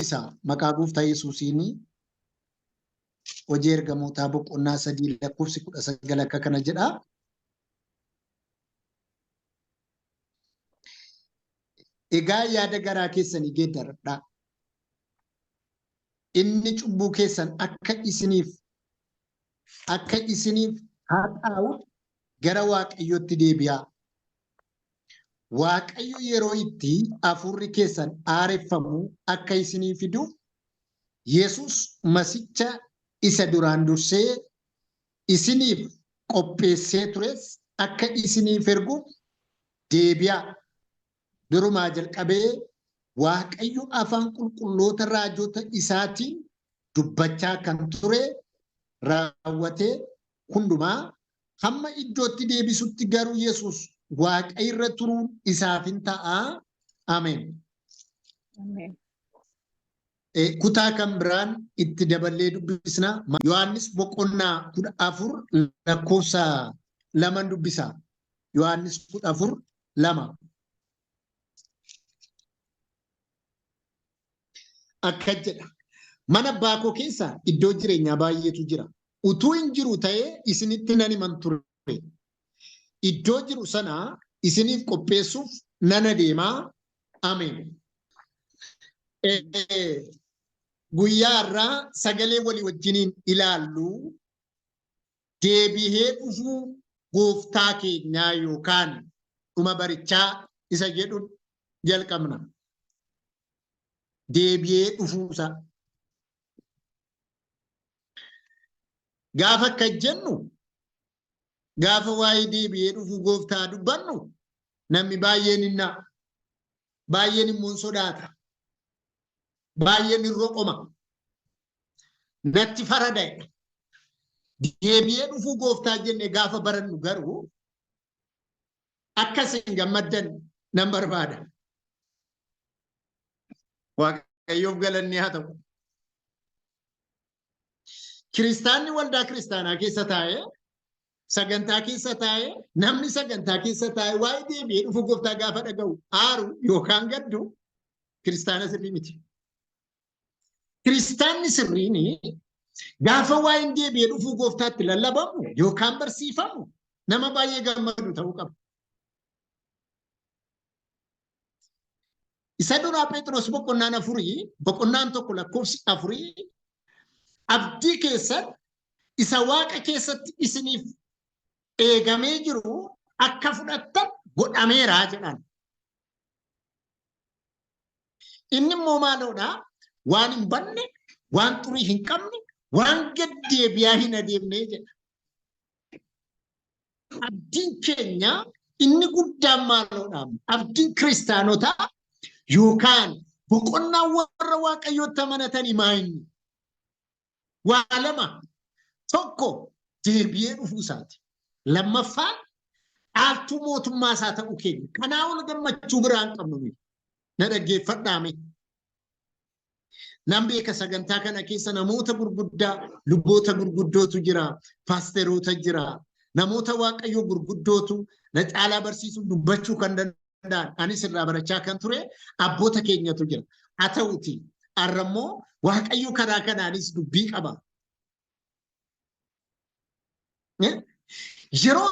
Dubbisa maqaa gooftaa Yesuusiin hojii ergamootaa boqonnaa 3 lakkoofsi 19 akka kana jedha. Egaa yaada garaa keessanii geeddaradhaa. Inni cubbuu keessan akka isiniif haxaa'u gara Waaqayyootti deebi'aa. Waaqayyo yeroo itti hafuurri keessan haareffamu akka isinii fiduuf Yesus masicha isa duraan dursee isiniif qopheessee tures akka isiniif erguuf deebi'aa. Durumaa jalqabee Waaqayyo afaan qulqulloota raajota isaatiin dubbachaa kan ture raawwatee hundumaa hamma iddootti deebisutti garuu Yesus Waaqa irra turuun isaaf hin ta'a. Ameen. Ameen. Kutaa kan biraan itti daballee dubbisna. Yohaannis boqonnaa 14 lakkoofsa 2 dubbisa. Yohaannis 14:2. Akka jedha. Mana abbaa koo keessa iddoo jireenyaa baay'eetu jira. Utuu hin jiru ta'ee isinitti nan himan ture. Iddoo jiru sana isiniif qopheessuuf nan adeemaa. Ameen. Guyyaa har'aa sagalee walii wajjiniin ilaallu deebi'ee dhufuu gooftaa keenyaa yookaan dhuma barichaa isa jedhu jalqabna. Deebi'ee dhufuusaa. Gaafa akka jennu, gaafa waa'ee deebi'ee dhufuu gooftaa dubbannu, namni baay'een hin na'a. Baay'een immoo hin sodaata. Baay'een hin roqoma. Natti farada'e. Deebi'ee dhufuu gooftaa jenne gaafa barannu garuu akka isin gammaddan nan barbaada. Waaqayyoof galanni haa ta'u. Kiristaanni waldaa kiristaanaa keessa taa'ee, sagantaa keessa taa'ee, namni sagantaa keessa taa'ee waa'ee deebi'ee dhufuu gooftaa gaafa dhaga'u aaru yookaan gaddu kiristaana sirrii miti. Kiristaanni sirriin gaafa waa'een deebi'ee dhufuu gooftaatti lallabamu yookaan barsiifamu nama baay'ee gammadu ta'uu qaba. Isa duraa Phexros boqonnaan 4, boqonnaan 1 lakkoofsi 4, abdii keessan isa waaqa keessatti isiniif eegamee jiru akka fudhattan godhameera jedhan. Inni immoo maaloodha? Waan hin banne, waan xurii hin qabne, waan gad deebi'aa hin adeemne jedha. Abdiin keenya inni guddaan maaloodha? Abdiin kiristaanotaa yookaan boqonnaan warra Waaqayyootti amanatanii maa inni? Waa lama. Tokko, deebi'ee dhufuu isaati. Lammaffaan, dhaaltuu mootummaa isaa ta'uu keenya. Kanaa ol gammachuu biraa hin qabnu nuyi. Na dhaggeeffadhaa mee. Nan beeka, sagantaa kana keessa namoota gurguddaa, luboota gurguddootu jira, paasteroota jira, namoota Waaqayyoo gurguddootu na caalaa barsiisuu, dubbachuu kan danda'an, anis irraa barachaa kan ture abboota keenyatu jira. Haa ta'uti har'a immoo Waaqayyo karaa kanaanis dubbii qaba. Yeroo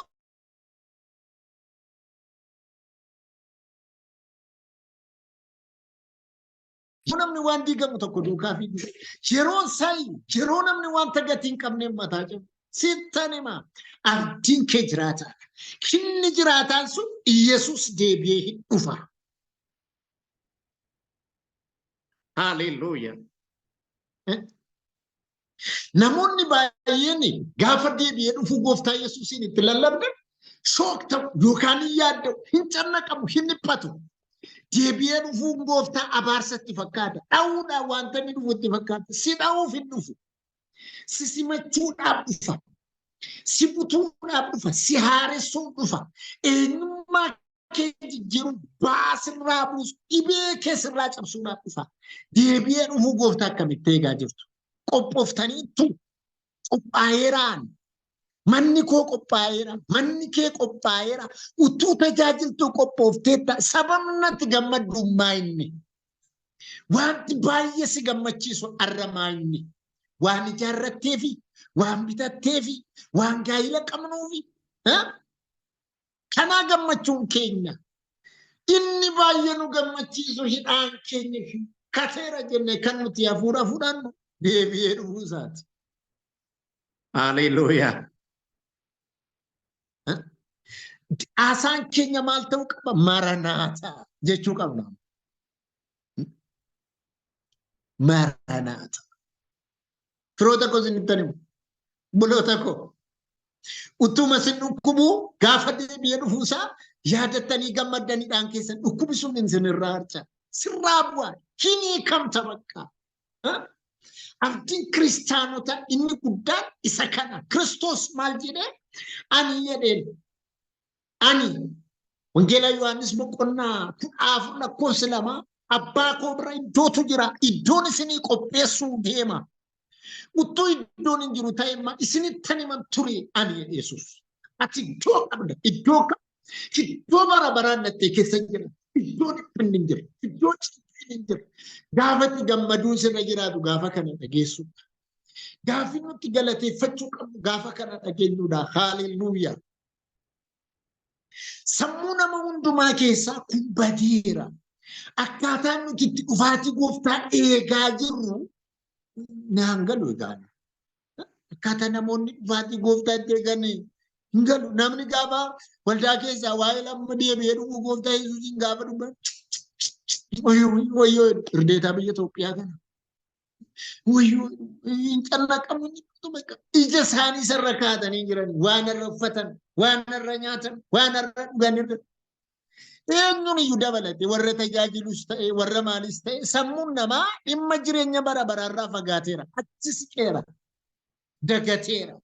namni waan diigamu tokko duukaa fiigu, yeroo sayi, yeroo namni wanta gatii hin qabneef mataa cabu, sittan hima, abdiin kee jiraataadha. Inni jiraataan sun Iyesuus deebi'ee hin dhufa. Haalelluuyaa. Namoonni baay'een gaafa deebi'ee dhufuu gooftaa Yesuusiin itti lallabne shock ta'u yookaan hin yaadda'u, hin cannaqamu, hin dhiphatu. Deebi'ee dhufuun gooftaa abaarsa itti fakkaata. Dha'uudhaan wanta inni dhufu itti fakkaata. Si dha'uuf hin dhufu. Si simachuudhaaf dhufa. Si butuudhaaf dhufa. Si haaressuuf dhufa. Eenyummaa kee jijjiiruuf, ba'aa sirraa buusu, dhibee kee sirraa cabsuudhaaf dhufa. Deebi'ee dhufuu gooftaa akkamitti eegaa jirtu? Qophooftaniittu? Qophaa'eeraan. Manni koo qophaa'eera. Manni kee qophaa'eera. Utuu tajaajiltuu qophoofteetta. Sababni ati gammaddummaa inni. Wanti baay'ee si gammachiisu har'a maalni? Waan ijaarratteefi, waan bitatteefi, waan gaa'ila qabnuufi. Kanaa gammachuun keenya. Inni baay'ee nu gammachiisu hidhaan keenya kateera jenne kan nuti hafuura fudhannu deebi'ee dhufuu isaati. Haleluuyaa. Haasaan keenya maal ta'uu qaba? Maranaataa jechuu qabna. Maranaataa. Firoota koo isinittan himu. Obboloota koo. Utuma isin dhukkubuu gaafa deebi'ee dhufuusaa yaadattanii gammaddaniidhaan keessan dhukkubi sun isinirraa harca'a. Sirraa bu'a. Hin hiikamta bakka. Abdiin kiristaanota inni guddaan isa kana. Kiristoos maal jedhee? Ani jedheen. Ani Wangeela Yohaannis boqonnaa 14 lakkoofsa 2, abbaa koo bira iddootu jira. Iddoon isinii qopheessuu deema. Utuu iddoon hin jiru ta'e immoo isinittan himan ture ani, jedhe Yesuus. Ati iddoo qabda. Iddoo kam? Iddoo bara baraan nattee keessa jira. Iddoo dhiphinni hin jiru. Iddoo cinqiin hin jiru. Gaafa itti gammaduun sirra jiraatu gaafa kana dhageessuudha. Gaafi nuti galateeffachuu qabnu gaafa kana dhageenyudha. Haalelluuyaa. Sammuu nama hundumaa keessaa kun badeera. Akkaataan nuti itti dhufaatii gooftaa eegaa jirru naan galu egaa. Akkaataa namoonni dhufaatii gooftaa itti eegan hin galu. Namni gaafa waldaa keessaa waa'ee lamma deebi'ee dhufuu gooftaa Yesuusiin gaafa dubbatu, wayyoo wayyoo, irdeetaa biyya Itoophiyaa kana. Wayyoo, hin cannaqamu. Ija isaanii sarara kaatanii jiran, waan irra uffatan, waan irra nyaatan, waan irra dhugan irra. Eenyuun iyyuu dabalate, warra tajaajilus ta'e, warra maalis ta'e, sammuun namaa dhimma jireenya bara baraarraa fagaateera. Achi siqeera. Dagateera.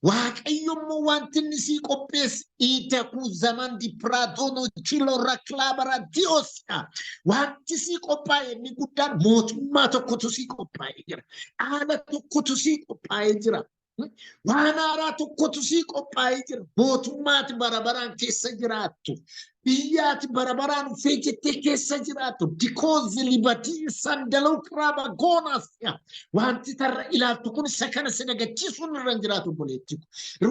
Waaqayyo immoo wanti inni sii qopheesse iitaku zaman dipraatono chilo raklaabara diosa. Wanti sii qophaa'e inni guddaan mootummaa tokkotu sii qophaa'ee jira. Dhaala tokkotu sii qophaa'ee jira. Waan haaraa tokkotu sii qophaa'ee jira. Mootummaati bara baraan keessa jiraattu. Biyyaati bara baraan uffee jettee keessa jiraattu. Dikoozi libatii sandaloo kiraaba goonaas. Wanti tarra ilaaltu kun isa kana si dagachiisuun irra hin jiraatu, obboleetti.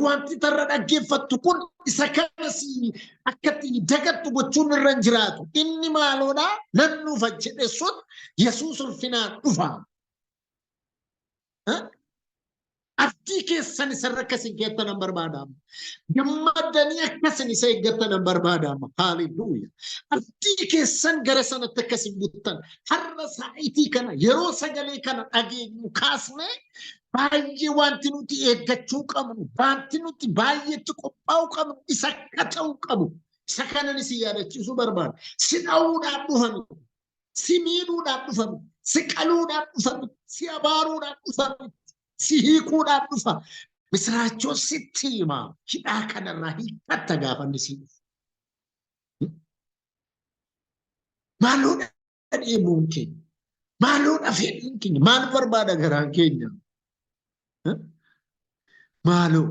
Wanti tarra dhaggeeffattu kun isa kana si akkatti dagattu gochuun irra hin jiraatu. Inni maaloodhaa nan dhufa jedhe sun Yesuus ulfinaan dhufa. Abdii keessan isarra akkasin keettanan barbaadama. Gammadanii akkasin isa eeggattanan barbaadama. Haalelluuya. Abdii keessan gara sanatti akkasin buttan. Har'a saa'itii kana, yeroo sagalee kana dhageenyu kaasnee, baay'ee wanti nuti eeggachuu qabnu, wanti nuti baay'eetti qophaa'uu qabnu isa akka ta'uu qabu. Isa kanan isin yaadachiisuu barbaada. Si dha'uudhaaf dhufame, si miidhuudhaaf dhufame, si qaluudhaaf dhufame, si abaaruudhaaf dhufame, si hiikuudhaaf dhufa. Misiraachoo sitti hima. Hidhaa kanarraa hiikkatta gaafa inni si dhufu. Maaloodha dheebuun keenya? Maaloodha fedhiin keenya? Maal barbaada garaan keenya? Maaloo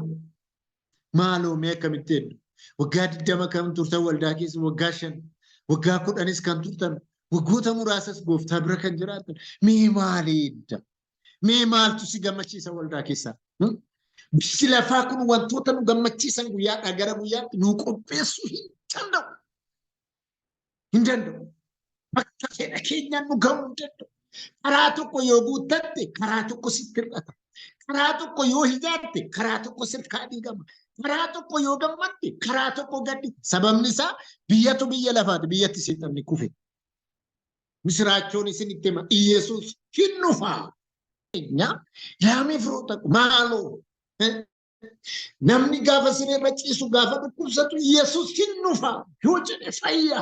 maaloo, mee akkamitti heddu? Waggaa 20 kan turtan waldaa keessa, waggaa 5, waggaa 10s kan turtan, waggoota muraasas gooftaa bira kan jiraatan, mee maaliidha? Mee maaltu si gammachiisa waldaa keessaa? Biyyi lafaa kun wantoota nu gammachiisan guyyaadhaa gara guyyaatti nu qopheessuu hin danda'u. Hin danda'u. Bakka fedha keenyaan nu ga'uu hin danda'u. Karaa tokko yoo guuttatte, karaa tokko sitti hir'ata. Karaa tokko yoo ijaarte, karaa tokko sirkaa diigama. Karaa tokko yoo gammadde, karaa tokko gaddi. Sababni isaa biyyatu biyya lafaati. Biyyatti seexanni kufe. Misiraachoon isinitti hima. Iyesuus hin dhufa. Yaamee firoota maaloo. Namni gaafa sireerra ciisu, gaafa dhukkubsatu, Yesuus hin dhufa yoo jedhe fayya.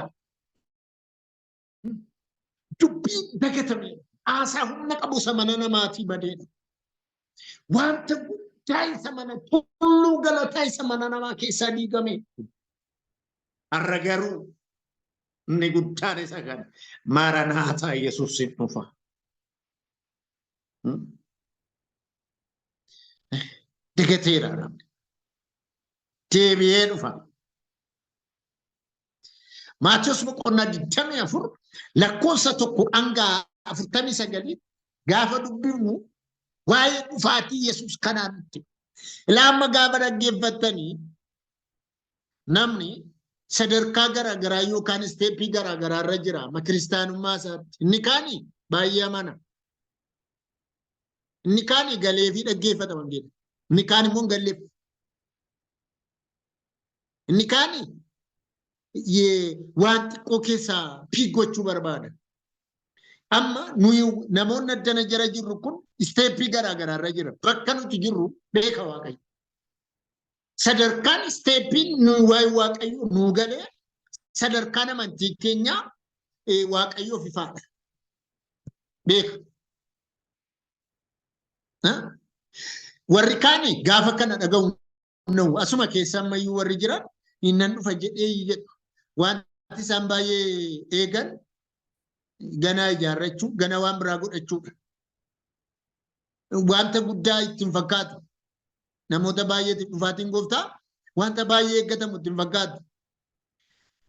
Dubbii dagatame, haasaa humna qabu isa mana namaatii badeedha. Wanta guddaa isa mana tulluu galataa isa mana namaa keessaa diigame. Har'a garuu inni guddaan isa kana. Maranaataa, Yesuus hin dhufa. Dagateera namni. Deebi'ee dhufa. Maatiyus boqonnaa 24 Lakkoofsa 1 hanga 49 gaafa dubbifnu waa'ee dhufaatii Yesuus kanaa nutti. Ilaa amma gaafa dhaggeeffattanii namni sadarkaa garaagaraa yookaan step garaagaraa irra jira amma kiristaanummaa isaatti. Inni kaani baay'ee amana. Inni kaani galee fi dhaggeeffata wangeela. Inni kaan immoo hin galleef. Inni kaani waan xiqqoo keessaa pick gochuu barbaada. Amma nuyi namoonni addana jara jirru kun step garaagaraa irra jira. Bakka nuti jirru beeka Waaqayyo. Sadarkaan stepiin nuyi waa'ee Waaqayyo nuu galee, sadarkaan amantii keenyaa Waaqayyoof ifaadha. Beeka. Warri kaani gaafa kana dhaga'u asuma keessa ammayyuu warri jiran innan dhufa jedhee jedhu. Wanti isaan baay'ee eegan ganaa ijaarrachuu, gana waan biraa godhachuudha. Wanta guddaa ittiin fakkaatu. Namoota baay'eetiif dhufaatiin gooftaa wanta baay'ee eeggatamu ittiin fakkaatu.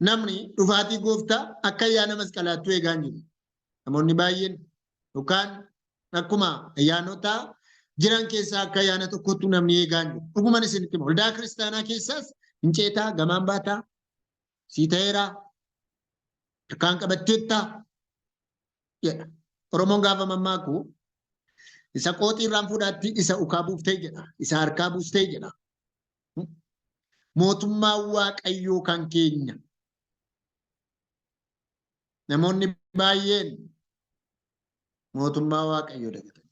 Namni dhufaatii gooftaa akka ayyaana masqalaattuu eegaa hin jiru. Namoonni baay'een yookaan akkuma ayyaanota jiran keessaa akka ayyaana tokkottu namni eegaa hin jiru. Dhuguman isinitti hima. Waldaa kiristaanaa keessaas hin ceetaa, gamaan baataa, sii ta'eeraa, harkaan qabatteettaa jedha. Oromoon gaafa mammaaku isa qooxii irraan fuudhaatti isa ukaa buuftee jedha. Isa harkaa buustee jedha. Mootummaan Waaqayyoo kan keenya. Namoonni baay'een mootummaa Waaqayyoo dagatan.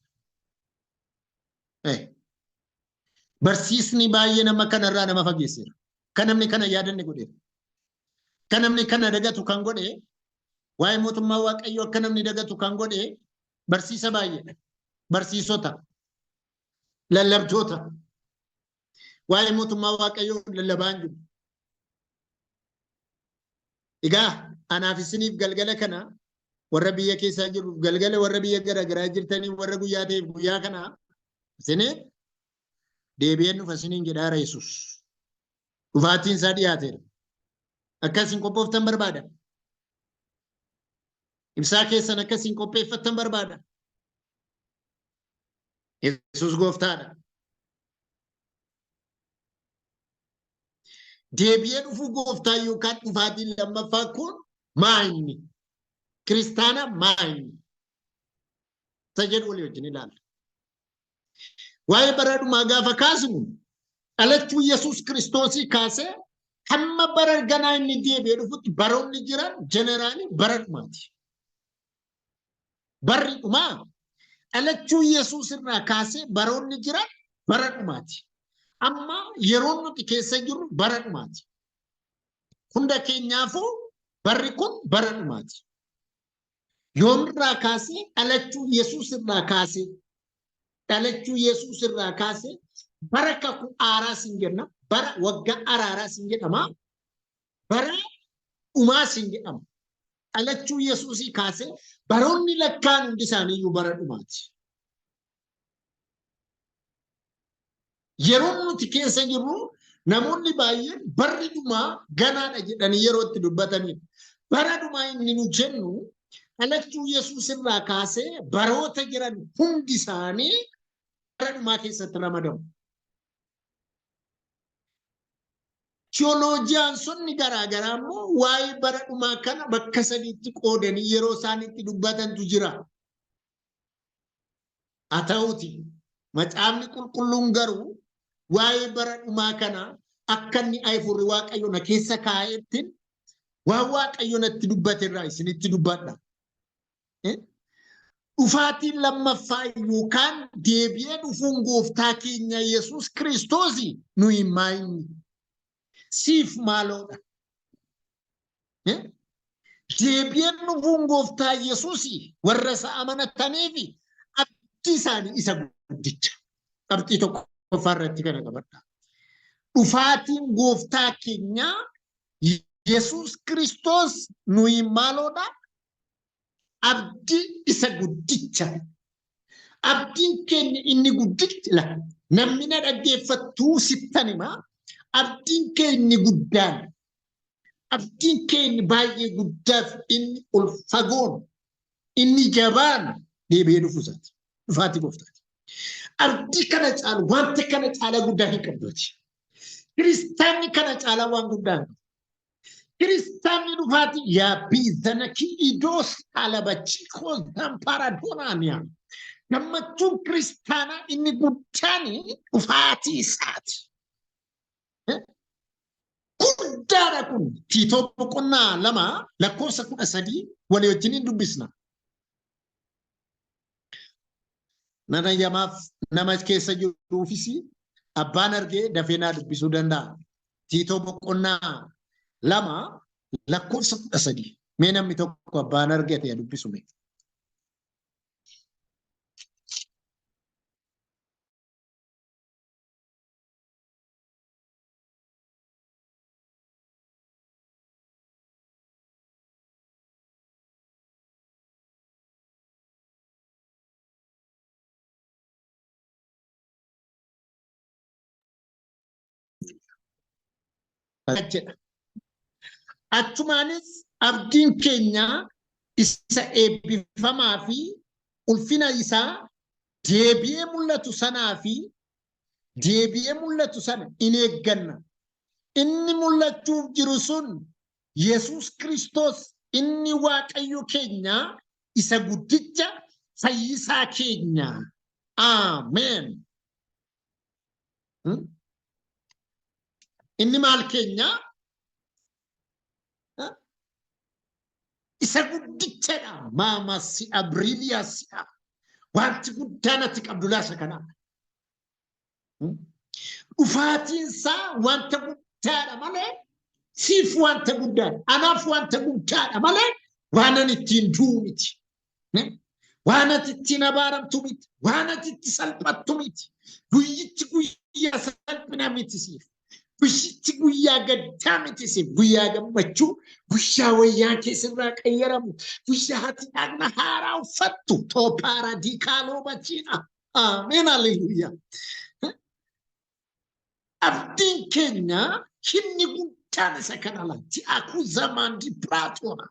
Barsiisni baay'ee nama kanarraa nama fageesseera. Kan namni kana yaadanne godheera. Kan namni kana dagatu kan godhe, waa'ee mootummaa Waaqayyoo akka namni dagatu kan godhe barsiisa baay'eedha. Barsiisota, lallabtoota waa'ee mootummaa Waaqayyoo lallabaa hin jiru. Egaa anaaf isiniif galgala kana, warra biyya keessaa jiru galgala, warra biyya garaagaraa jirtanii, warra guyyaa ta'eef guyyaa kana, isiniif deebi'een dhufa isiniin jedhaara Yesuus. Dhufaatiin isaa dhiyaateera. Akka isin qophooftan barbaada. Ibsaa keessan akka isin qopheeffattan barbaada. Yesuus gooftaadha. Deebi'ee dhufuu gooftaa yookaan dhufaatiin lammaffaa kun maa inni? Kiristaana maa inni? Isa jedhu walii wajjin ilaalla. Waa'ee bara dhumaa gaafa kaasnu, dhalachuu Yesuus Kiristoosii kaasee hamma bara ganaa inni deebi'ee dhufutti baroonni jiran generally bara dhumaati. Barri dhumaa dhalachuu Yesuus irraa kaasee baroonni jiran bara dhumaati. Amma yeroon nuti keessa jirru bara dhumaati. Hunda keenyaafuu barri kun bara dhumaati. Yoomirraa kaasee? Dhalachuu Yesuus irraa kaasee. Dhalachuu Yesuus irraa kaasee bara kakuu haaraa siin jenna. Bara waggaa araaraa siin jedhama. Bara dhumaa siin jedhama. Dhalachuu Yesuusii kaasee baroonni lakkaan hundi isaaniiyyuu bara dhumaati. Yeroon nuti keessa jirru, namoonni baay'een barri dhumaa ganaadha jedhanii yeroo itti dubbatanidha. Bara dhumaa inni nu jennu dhalachuu Yesuus irraa kaasee baroota jiran hundi isaanii bara dhumaa keessatti ramadamu. Theologiansonni garaa garaa immoo waa'ee bara dhumaa kana bakka sadiitti qoodanii yeroo isaan itti dubbatantu jira. Haa ta'uuti, macaafni qulqulluun garuu waa'ee bara dhumaa kana akka inni hafuurri Waaqayyo na keessa kaa'ettiin waan Waaqayyo natti dubbate irraa isinitti dubbadha. Dhufaatiin lammaffaa yookaan deebi'ee dhufuun gooftaa keenya Yesuus Kiristoos nuyi maayinni? Siif maaloodha? Deebi'ee dhufuun gooftaa Yesuus warra isa amanataniif abdii isaanii isa guddicha. Qabxii tokkoffaa irratti kana qabadha. Dhufaatiin gooftaa keenyaa Yesuus Kiristoos nuyi maaloodha? Abdii isa guddicha. Abdiin keenya inni guddichi la namni na dhaggeeffattuu sittan himaa, abdiin keenya inni guddaan, Abdiin keenya baay'ee guddaaf inni ol fagoon inni jabaan deebi'ee dhufuu isaati. Dhufaatii gooftaati. Abdii kana caalu wanta kana caalaa guddaa hin qabduuti. Kiristaanni kana caalaa waan guddaa hin qabu. Kiristaanni dhufaatii yaabbii zanakii idoos alabachikoo zampaaradonaaniyaa. Gammachuun kiristaanaa inni guddaan dhufaatii isaati. Guddaadha kun. Tiitoo boqonnaa 2 lakkoofsa 13 walii wajjiniin dubbisna. Nana yamaaf nama keessa jiruufis abbaan argee dafee naa dubbisuu danda'a. Tiitoo boqonnaa 2 lakkoofsa 13. Mee namni tokko abbaan argate dubbisu mee. Jedha. Achumaanis abdiin keenya isa eebbifamaa fi ulfina isaa deebi'ee mul'atu sanaa fi deebi'ee mul'atu sana in eegganna. Inni mul'achuuf jiru sun Yesuus Kiristoos inni Waaqayyo keenya isa guddicha fayyisaa keenya. Ameen. Inni maal keenya? Isa guddichadha. Maama si'a biriiliyaa si'a. Wanti guddaan ati qabdu laasa kanaa. Dhufaatiin isaa wanta guddaadha malee siif wanta guddaadha. Anaaf wanta guddaadha malee waan ani ittiin du'u miti. Waan ati ittiin abaaramtu miti. Waan ati itti salphattu miti. Guyyichi guyyaa salphina miti siif. Guyyichi guyyaa gaddaa miti siif. Guyyaa gammachuu, guyyaa wayyaan kee sirraa qayyaramu, guyyaa ati dhagna haaraa uffattu. Toopaara diikaaloo bachiidha. Ameen haleluuyaa. Abdiin keenya inni guddaan isa kana laatti. Akuu zamaan dipiraatoona.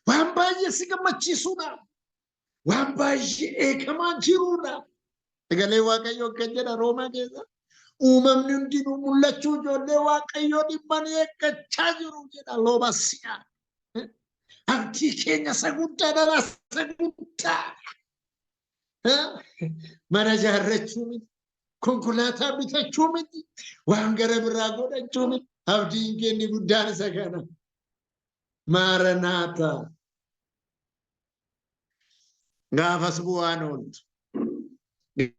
Waan baay'ee si gammachiisuudha. Waan baay'ee eegamaa jiruudha. Sagalee Waaqayyoo kan jedha Roomaa keessa. Uumamni hundinuu mul'achuu ijoollee Waaqayyoo dhimmanii eeggachaa jiru jedha looba si'a. Abdii keenya isa guddaa dhala isa guddaa. Mana ijaarrachuu miti. Konkolaataa bitachuu miti. Waan gara biraa godhachuu miti. Abdiin keenya guddaan isa kana. Maaranaata. Gaafas bu'aan ooltu.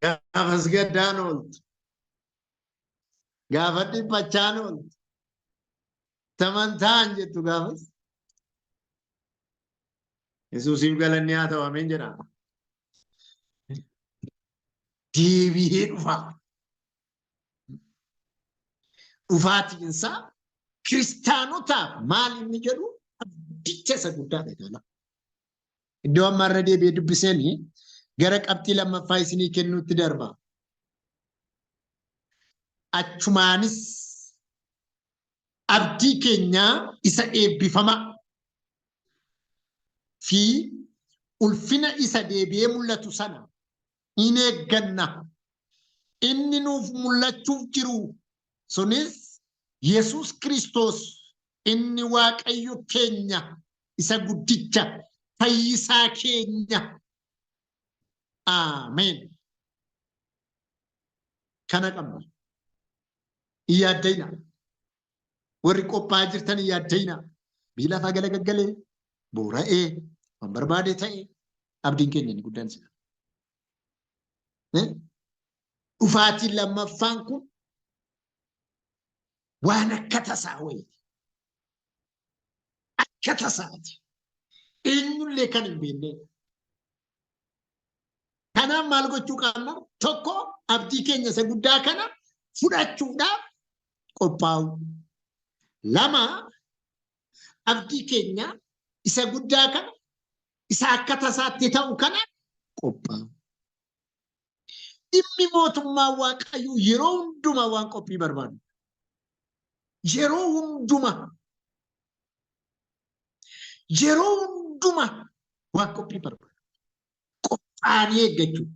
Gaafas gaddaan ooltu. Gaafa dhiphachaan ooltu. Tamantaan jettu gaafas. Yesuusiif galanni haa ta'u ameen jedha. Deebi'ee dhufa. Dhufaatiinsaa kiristaanotaaf maal inni jedhu abdicha isa guddaadha ilaala. Iddoo amma irra deebi'ee dubbiseen gara qabxii lammaffaa isinii kennuutti darba. Achumaanis abdii keenya isa eebbifamaa fi ulfina isa deebi'ee mul'atu sana in eegganna. Inni nuuf mul'achuuf jiru sunis Yesuus Kiristoos inni Waaqayyo keenya isa guddicha fayyisaa keenya. Ameen. Kana qabna. Hin yaadda'ina. Warri qophaa'aa jirtan hin yaadda'ina. Biyyi lafaa galagaggalee, boora'ee, waan barbaade ta'e abdiin keenya inni guddaan sila. Dhufaatiin lammaffaan kun waan akka tasaa wayiiti. Akka tasaati. Eenyullee kan hin beekne. Kanaaf maal gochuu qabna? Tokko abdii keenya isa guddaa kana fudhachuudhaaf qophaa'u. Lama abdii keenya isa guddaa kana isa akka tasaatti ta'u kana qophaa'u. Dhimmi mootummaa Waaqayyoo yeroo hundumaa waan qophii barbaadu. Yeroo hundumaa yeroo hundumaa waan qophii barbaada. Qophaa'anii eeggachuu.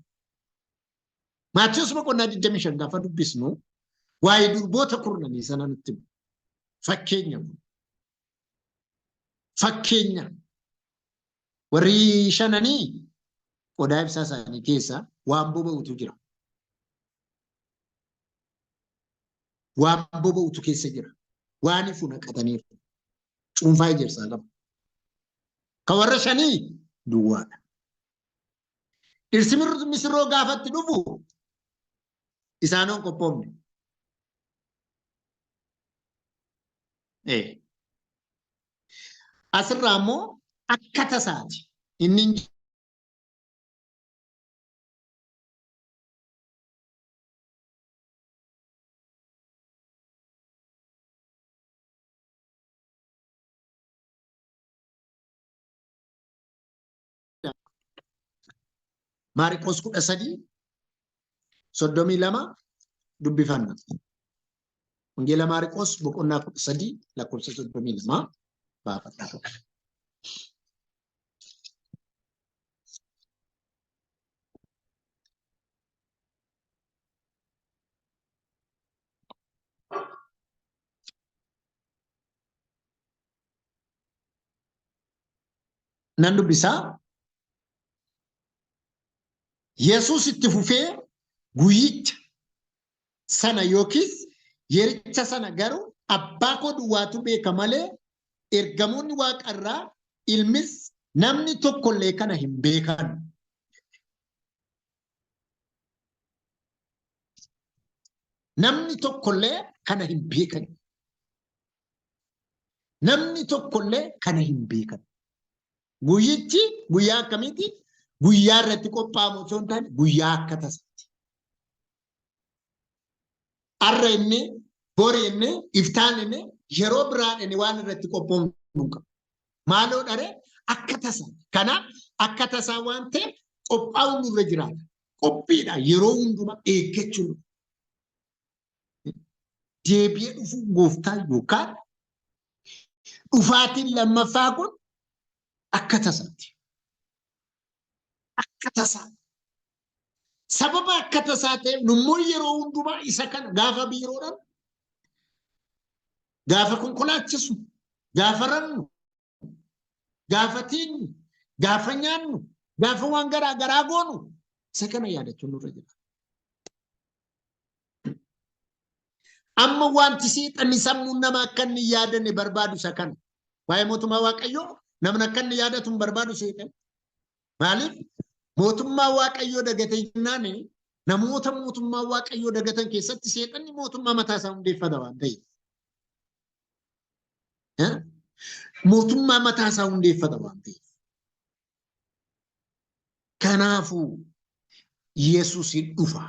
Maatiyus boqonnaa 25 gaafa dubbisnu waa'ee durboota kurnanii sana nutti himu. Fakkeenya kun. Fakkeenya. Warri shananii qodaa ibsaa isaanii keessa waan boba'utu jira. Waan boba'utu keessa jira. Waan ifu naqataniiru. Cuunfaa ejersaa qabu. Ka warra shanii duwwaadha. Dhirsi misirroo gaafatti dhufu isaanoo hin qophoofne. Asirraa immoo akka tasaati. Inni Maariqoos 13:32 dubbifanna. Wangeela Maariqoos boqonnaa 13 lakkoofsa 32 baafadha. Nan dubbisaa. Yesuus itti fufee guyyicha sana yookiis yericha sana garuu abbaa koo duwwaatu beeka malee ergamoonni waaqa irraa ilmis namni tokkollee kana hin beekan. Namni tokkollee kana hin beekan. Namni tokkollee kana hin beekan. Guyyichi guyyaa akkamiiti? Guyyaa irratti qophaa'amu osoo hin taane guyyaa akka tasaati. Arra inni, bori inni, iftaan inni, yeroo biraan inni waan irratti qophoofnu hin qabu. Maaloo dharee akka tasaa. Kanaaf akka tasaa waan ta'eef qophaa'uun nurra jiraata. Qophiidha yeroo hundumaa eeggachuun. Deebi'ee dhufuu gooftaa yookaan dhufaatiin lammaffaa kun akka tasaati. Akka tasaa. Sababa akka tasaa ta'eef nummoo yeroo hundumaa isa kana gaafa biiroodhaan, gaafa konkolaachisu, gaafa rannu, gaafa teenyu, gaafa nyaannu, gaafa waan garaa garaa goonu isa kana yaadachuun nurra jira. Amma wanti seexanni sammuun nama akka inni hin yaadanne barbaadu isa kana. Waa'ee mootummaa Waaqayyoo namni akka inni yaadatu hin barbaadu seexanni. Maaliif? Mootummaa Waaqayyoo dagatee jennaan namoota mootummaa Waaqayyoo dagatan keessatti seexanni mootummaa mataa isaa hundeeffata waan ta'eef. Mootummaa mataa isaa hundeeffata waan ta'eef. Kanaafuu Yesuus hin dhufa.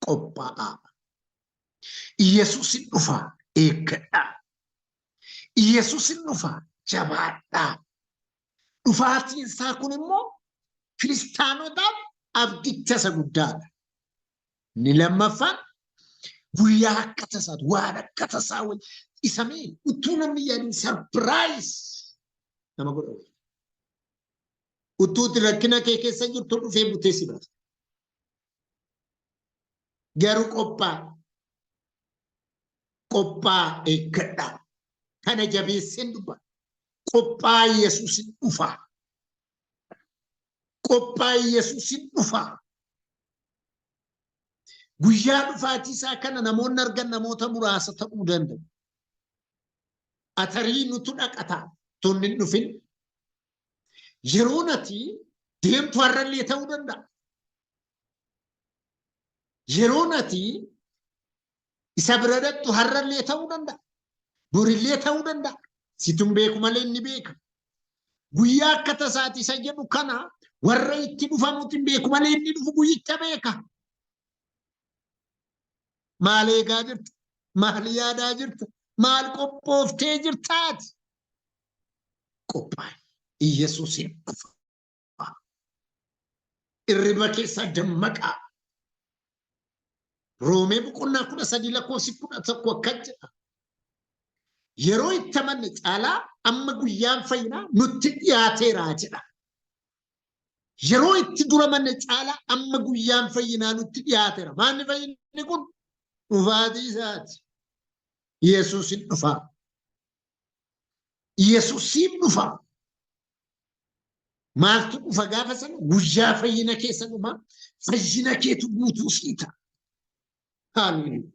Qophaa'aa. Yesuus hin dhufa. Eeggadhaa. Yesuus hin dhufa. Jabaadhaa. Dhufaatiin isaa kun immoo kiristaanotaaf abdicha isa guddaadha. Inni lammaffaan guyyaa akka tasaati waan akka tasaa wayii isa mee utuu namni yaadin sarpiraayiz nama godha wayii. Utuu itti rakkina kee keessa jirtu dhufee butee si baasa. Garuu qophaa qophaa eeggadhaa. Kana jabeesseen dubbata. Qophaa Yesuus hin dhufa. Qophaa Yesuus hin dhufa. Guyyaa dhufaatii isaa kana namoonni argan namoota muraasa ta'uu danda'u. Atarii nutu dhaqata tun hin dhufin. Yeroon ati deemtu har'allee ta'uu danda'a. Yeroon ati isa bira dhaqxu har'allee ta'uu danda'a. Borillee ta'uu danda'a. Situn beeku malee inni beeka. Guyyaa akka tasaati isa jedhu kana warra itti dhufamutu hin beeku malee inni dhufu guyyicha beeka. Maal eegaa jirta? Maal yaadaa jirta? Maal qophooftee jirtaati? Qophaa'i. Iyyasuus hin dhufa. Irriba keessaa dammaqaa. Roomee boqonnaa 13 lakkoofsi 11 akkas jedha. Yeroo itti amanne caalaa amma guyyaan fayyinaa nutti dhiyaateera jedha. Yeroo itti dura amanne caalaa amma guyyaan fayyinaa nutti dhiyaateera. Maalni fayyinni kun? Dhufaatii isaati. Yesuus hin dhufaa. Yesuusiin dhufa. Maaltu dhufa gaafa sana? Guyyaa fayyina keessa dhuma. Fayyina keetu guutuu sii ta'a. Haalleluuyaa.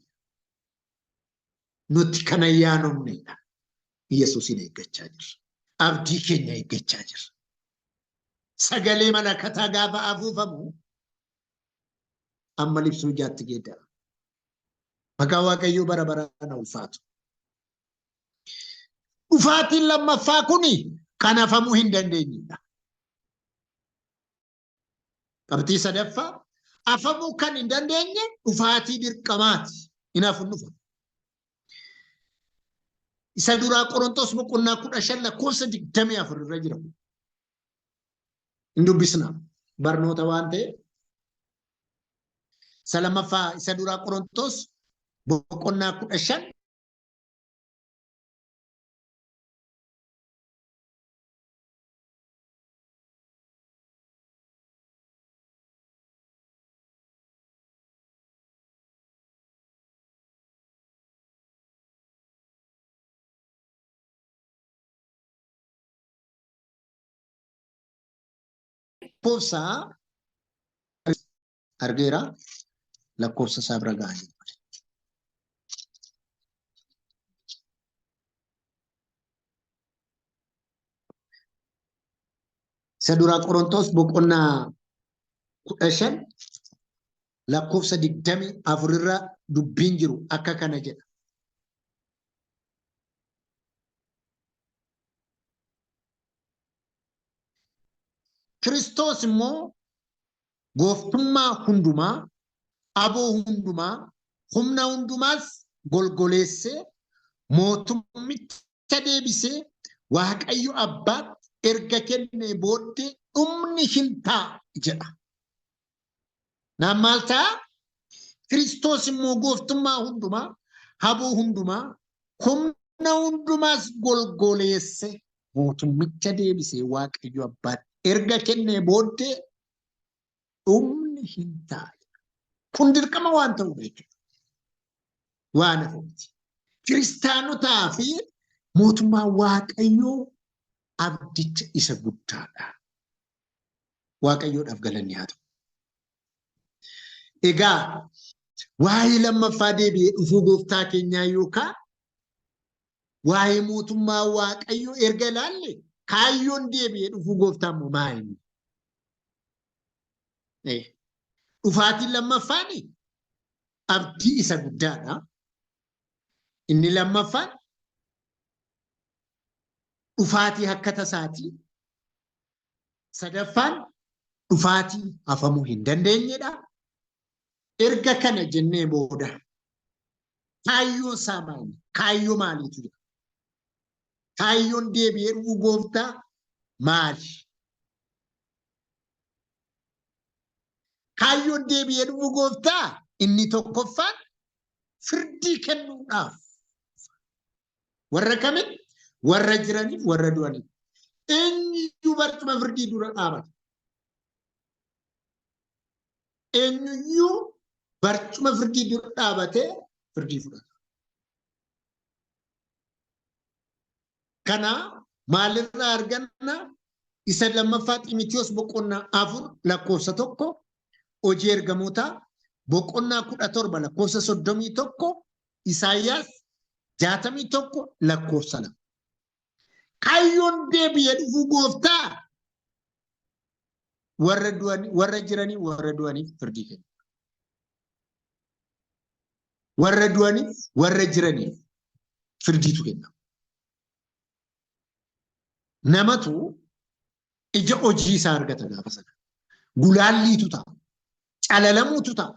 Nuti kana yaanofnedha. Yesuusin eeggachaa jirra. Abdii keenya eeggachaa jirra. Sagalee malakataa gaafa afuufamu amma libsuu ijaatti geeddara. Maqaa Waaqayyoo bara baraan ulfaatu. Dhufaatiin lammaffaa kuni kan hafamuu hin dandeenyedha. Qabxii sadaffaa hafamuu kan hin dandeenye dhufaatii dirqamaati. Hin hafu dhufa. Isa duraa Qorontos boqonnaa 15 lakkoofsa 24 irra jira. Hin dubbisna barnoota waan ta'eef. Isa lammaffaa isa duraa Qorontos boqonnaa 15 lakkoofsa argeera lakkoofsa isaa bira ga'aa jiru. Isa duraa Qorontos boqonnaa 15 lakkoofsa 24 irra dubbiin jiru akka kana jedha. Kiristoos immoo gooftummaa hundumaa, aboo hundumaa, humna hundumaas golgoleessee mootummicha deebisee Waaqayyo Abbaatti erga kennee booddee dhumni hin ta'a jedha. Naan maal ta'a? Kiristoos immoo gooftummaa hundumaa, haboo hundumaa, humna hundumaas golgoleesse mootummicha deebisee Waaqayyo Abbaatti erga kennee booddee dhumni hin ta'a. Kun dirqama waan ta'uuf jechuudha. Waan hafu miti. Kiristaanotaa fi mootummaa Waaqayyoo abdicha isa guddaadha. Waaqayyoodhaaf galanni haa ta'u. Egaa waa'ee lammaffaa deebi'ee dhufuu gooftaa keenyaa yookaan waa'ee mootummaa Waaqayyoo erga ilaalle kaayyoon deebi'ee dhufuu gooftaa immoo maali? Dhufaatiin lammaffaan abdii isa guddaadha. Inni lammaffaan dhufaatii akka tasaati. Sadaffaan dhufaatii hafamuu hin dandeenyedha. Erga kana jennee booda kaayyoon isaa maali? Kaayyoo maaliitu jira? Kaayyoon deebi'ee dhufuu gooftaa maali? Kaayyoon deebi'ee dhufuu gooftaa inni tokkoffaan firdii kennuudhaaf. Warra kamitti? Warra jiraniif warra du'aniif. Eenyuyyuu barcuma firdii dura dhaabata. Eenyuyyuu barcuma firdii dura dhaabatee firdii fudhata. Kana maalirraa arganna? Isa lammaffaa Ximitiyoos boqonnaa 4 lakkoofsa 1, Hojii Ergamootaa boqonnaa 17 lakkoofsa 31, Isaayyaas 61 lakkoofsa 2. Kaayyoon deebi'ee dhufuu gooftaa warra du'an warra jiranii warra du'aniif firdii kenna. Warra du'aniif warra jiraniif firdiitu kennama. Namatu ija hojii isaa argata gaafa sana. Gulaalliitu ta'a. Calalamuutu ta'a.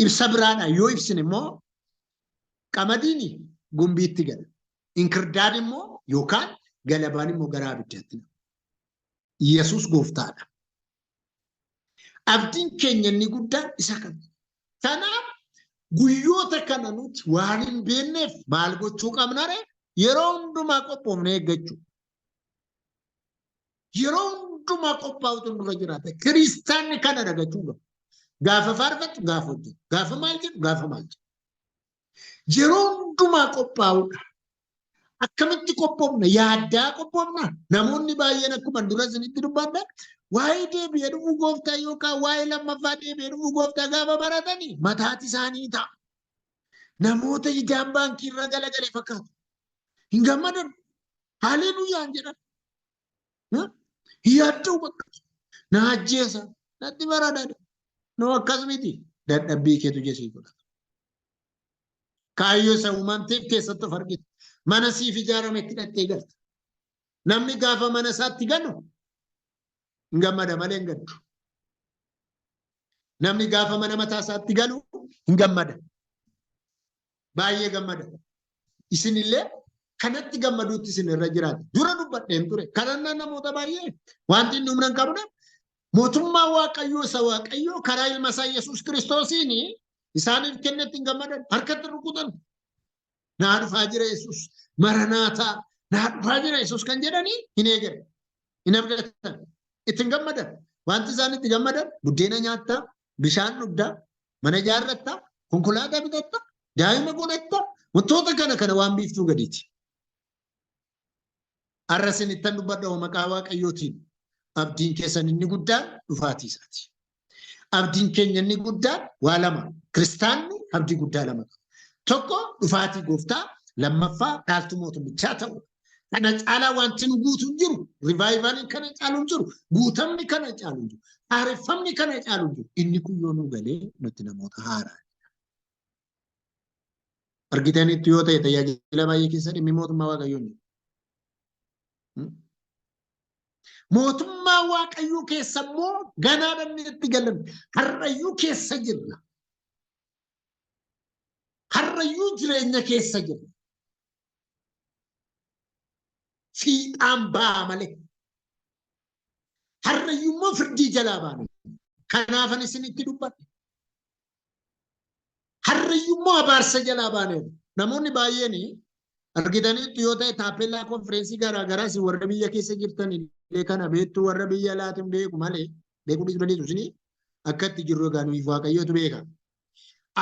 Ibsa biraadhaan yoo ibsine immoo qamadiin gumbiitti gala. Inkirdaad immoo yookaan galabaan immoo gara abiddaatti nama. Yesuus gooftaadha. Abdiin keenya inni guddaan isa kana. Kanaaf Guyyoota kana nuti waan hin beekneef maal gochuu qabna ree? Yeroo hundumaa qophoofnee eeggachuu. Yeroo hundumaa qophaa'utu nurra jiraata. Kiristaanni kana dagachuu qaba. Gaafa faarfattu gaafa hojjetu. Gaafa maal jedhu gaafa maal jedhu. Yeroo hundumaa qophaa'uudha. Akkamitti qophoofna? Yaaddaa qophoofna. Namoonni baay'een akkuma dura isinitti dubbadha. Waa'ee deebi'ee dhufuu gooftaa yookaan waa'ee lammaffaa deebi'ee dhufuu gooftaa gaafa baratanii mataati isaanii ta'a. Namoota ijaan baankii irra galagalee fakkaatu. Hin gammadan. Haleluuyyaan jedhan. Hin yaadda'u bakka. Na ajjeesa. Natti baradada. No, akkas miti. Dadhabbii keetu jesii godhata. Kaayyoo isa uumamteef keessatti of argita. Mana siif ijaarametti hidhattee galta. Namni gaafa mana isaatti galu hin gammada malee hin gaddu. Namni gaafa mana mataa isaatti galu hin gammada. Baay'ee gammada. Isinillee kanatti gammaduutti isin irra jiraata. Dura dubbadheen ture. Kadhannaan namoota baay'ee wanti inni humna hin qabne mootummaa Waaqayyoo isa Waaqayyoo karaa ilma isaa Yesuus Kiristoosiin isaaniif kennetti hin gammadan. Harkatti rukutan. Naa dhufaa jira Yesuus. Maranaataa. Naa dhufaa jira Yesuus kan jedhanii hin eegan. Hin abdatan. Itti hin gammadan. Wanti isaan itti gammadan buddeena nyaattaa, bishaan dhugdaa, mana ijaarrattaa, konkolaataa bitattaa, daa'ima godhattaa, wantoota kana kana waan biiftuu gadiiti. Har'a isinittan dubbadha maqaa Waaqayyootiin. Abdiin keessan inni guddaan dhufaatii isaati. Abdiin keenya inni guddaan waa lama. Kiristaanni abdii guddaa lama qaba. Tokko dhufaatii gooftaa, lammaffaa dhaaltuu mootummichaa ta'u. Kana caalaa wanti nu guutu hin jiru. Revival-iin kana caalu hin jiru. Guutamni kana caalu hin jiru. Haareffamni kana caalu hin jiru. Inni kun yoo nu galee nuti namoota haaraa. Argitanitti yoo ta'e tajaajila baay'ee keessa dhimmi mootummaa Waaqayyoo hin jiru. Mootummaa Waaqayyoo keessa immoo ganaa dhanni itti galan har'ayyuu keessa jirra. Har'ayyuu jireenya keessa jirra. Fiixaan ba'a malee. Har'ayyuu immoo firdii jalaa baana. Kanaafan isinitti dubbadhe. Har'ayyuu immoo abaarsa jalaa baaneerra. Namoonni baay'een argitaniitu yoo ta'e taappellaa konfireensii garaa garaas warra biyya keessa jirtan illee kana beektu, warra biyya alaatiin beeku malee beekuu dhiisuu dandeessu, isinii akka itti jirru egaa nuyi Waaqayyootu beeka.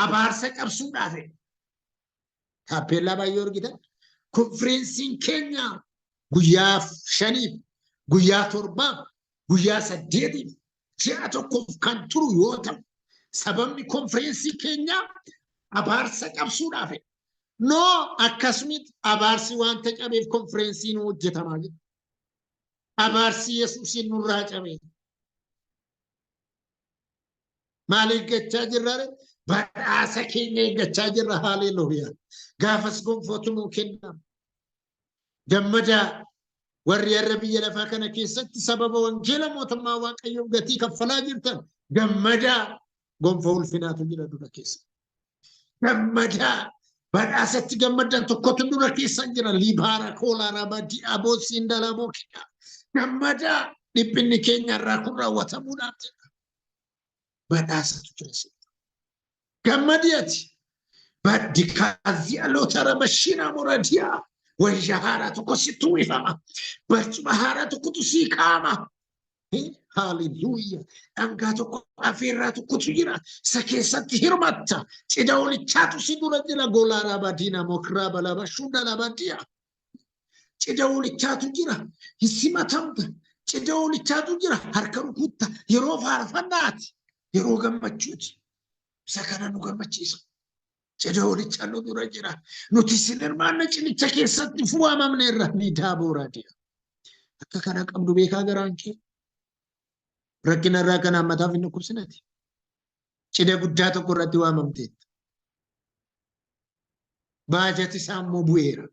Abaarsa cabsuudhaaf taappellaa baay'ee argitan. Konfireensiin keenya guyyaa 5f, guyyaa 7f, guyyaa 8f, ji'a tokkoof kan turu yoo ta'u, sababni konfireensii keenyaa abaarsa cabsuudhaaf. No, akkasumatti abaarsi wanta cabeef konfireensiin hojjetamaa jira. Abaarsi Yesuusiin nurraa cabee. Maal eeggachaa jirra? Badhaasa keenya eeggachaa jirra. Haleluuyaa. Gaafas gonfootu nuu kennama. Gammadaa, warri har'a biyya lafaa kana keessatti sababa wangeela mootummaa Waaqayyoof gatii kaffalaa jirtan, gammadaa, gonfoo ulfinaatu jira dura keessa. Gammadaa, badhaasatti gammaddan tokkotu dura keessan jira. Libaara koolaaraa badii aboo siin dalaboo kiyya. Gammadaa, dhiphinni keenya irraa kun raawwatamuudhaaf jedha. Badhaasatu jira si. Gammadi ati. Baddi kaazii aloota rabashiinaa muradiyaa. Wayyaa haaraa tokko sitti uwwifama. Barcuma haaraa tokkotu sii kaa'ama. Haaleluyyaa. Dhangaa tokko, afeerraa tokkotu jira. Isa keessatti hirmatta. Cidha holichaatu si dura jira. Golaaraa badiina mokraa balaba shundala badiya. Cidha holichaatu jira. Hin simatamta. Cidha holichaatu jira. Harka rukutta. Yeroo faarfannaati. Yeroo gammachuuti. Isa kana nu gammachiisa. Cidha holichaa nu dura jira. Nuti isin hirmaanna cidhicha keessatti fuwaamamneerra ni daabooraa deema. Akka kana qabdu beekaa garaan kee. Rakkina irraa kana hammataaf hin dhukkubsinati. Cidha guddaa tokko irratti waamamteetta. Baajati isaa immoo bu'eera.